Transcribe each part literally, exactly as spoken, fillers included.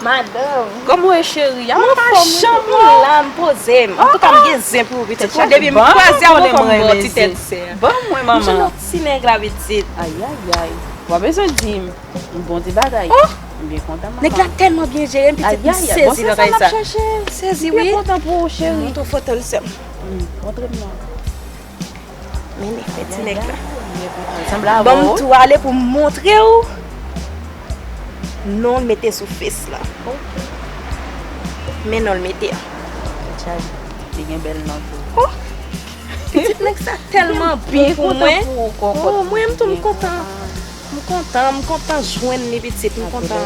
Madanm. Kòman w ye, cheri? A, m anfòm, wi. Mwen la, m poze m. Antouka, m gen zen pou ou, pitit. Depi m kwaze avè w, m wè ti tèt sè. Ban mwen, manman. Ti nèg la, pitit. Ayayay. W pa bezwen di m. Bon ti bagay. M byen kontan, manman. Nèg la tèlman byen jere m, pitit, m sezi nan kay sa. M sezi, wi. M byen kontan pou ou, cheri. Montre w foto l, sè m. Montre m non. Men nèg fè ti nèg la. Ban m tou ale pou m montre w. Non l mete sou fes la. Men non l mete a. Li gen bèl non tou. Oh! Pitit nèg sa tèlman bon pou mwen. Oh, mwen tou m kontan. M kontan, m kontan jwenn li pitit, m kontan.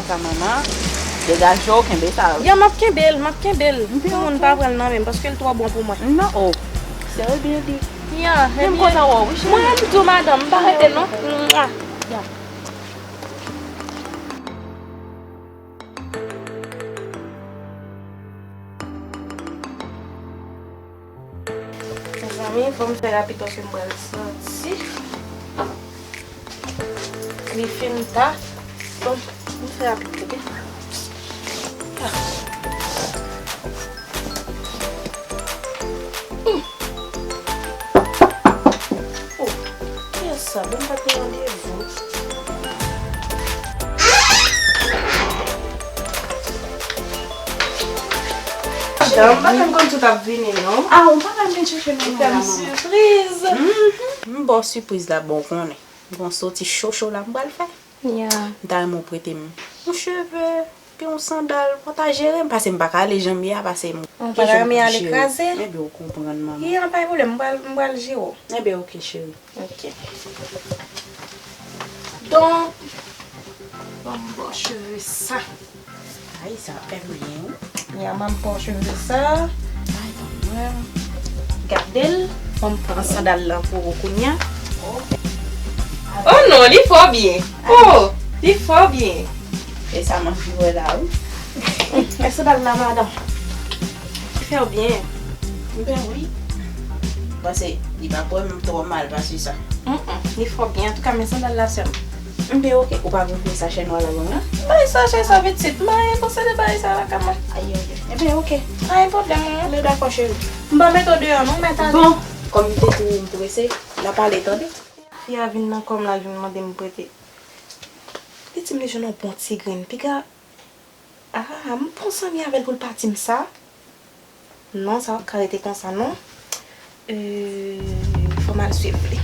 Degaje w, kenbe sa. Ya, m ap kenbe l, m ap kenbe l. Pou moun pa pran l nan men m, paske l twò bon pou mwen. Non, oh. Serye byen di. Ya, men m kontan wè w, wi, cheri. Mwen menm tou, madanm, m pa rete non. Mwa. Ya. Mezanmi, fò m fè rapid paske m pral soti. Li fin ta. Bon, m fè rapid, oke? Ah. Hmm. Oh, kiyès sa? Bon, m pa t gen randevou. Madanm, m pa t menm konn si w t ap vini, non. Ah, ou pa t ap vin chèche nou la, manman. Ou fè m sipriz. Mhm. M ba w sipriz la, bon, ou konnen. M gon soti cho cho la m pral fè. Ya. M ta renmen w prete m yon cheve, pi yon sandal, pou ta jere m, paske m pa ka ale jan m ye a, paske m... Ou pa ta renmen ale kraze? Ebyen, ou konprann, manman. Ya, pa gen pwoblèm, m pral, m pral jere w. Ebyen, oke, cheri. Oke. Donk, ban m ba w cheve sa. Ay, sa ap fè m byen, wi. Ya, m ap ba w cheve sa. Ay, ban mwen. Gade l. Ban m pran sandal lan pou ou kounye a. Oh non, li fò byen. Oh, li fò byen. E sa m anvi wè la, wi. Men sandal la, madanm. Li fè w byen. Ben wi. Paske li pa pou wè m twò mal pase sa. Mm, mm, li fò byen. Antouka, men sandal la, sè m. Ben oke. Ou pa vle fè sachè nwa la ban mwen? Bay sachè sa pitit. M pa gen panse de bagay sa lakay mwen. Ayi, ayi. Ebyen oke. Pa gen pwoblèm, non. Men dakò, cheri. M pa mete w deyò, non, mèt ale. Bon, kòm m te di w m prese, n a pale, tande? Fi a vin nan kò m la, vin mande m prete. Li di m li jwenn yon bon ti grenn piga. Ah, m pran zanmi avè l pou l pa di m sa. Non, sa p ap ka rete konsa, non. Euh, fò m al swiv li.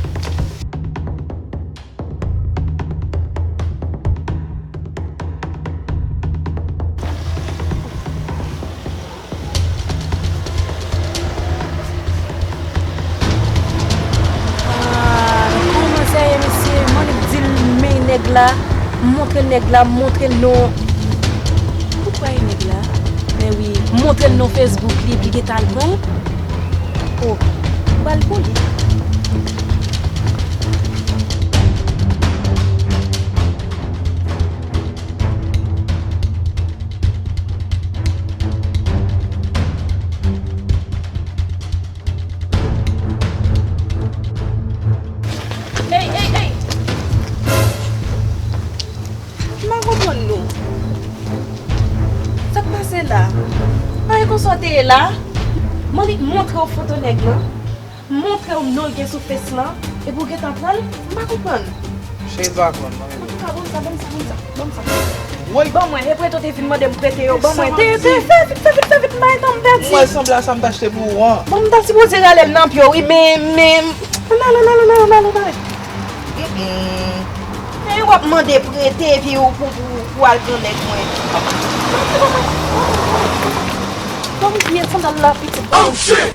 Ah, kòman sa ye, mesye? Mwen di l men nèg la, m montre l nèg la, m montre l non. Ou kwè e nèg la? Men wi, m montre l non Facebook li, epi li gentan al pran l. Oh, m pral pou li. Ey, ey, ey! M pa konprann nou. Sa k pase la? An, e konsa w te ye la? Mwen li montre w foto nèg lan. Montre w non l gen sou fes lan, epi w gentan pran l? M pa konprann. Cheri pa konn, non, bebe. Antouka, ban m sa, ban m sa, ban m sa, ban m sa. Woy! Ban mwen, e prete w te vin mande m prete yo, ban mwen. Te, te, fè vit, fè vit, fè vit, m pa gen tan, m pèdi. Mwen sanble a sa m t achte pou ou an. Bon, m ta sipoze rale l nan pye w, wi, men, men, n ale, n ale, n ale, n ale, n ale. Mm-mm. E w ap mande prete, epi w pou, pou, pou al pran nèg mwen. Ban m pye sandal la, pitit. Oh, shit!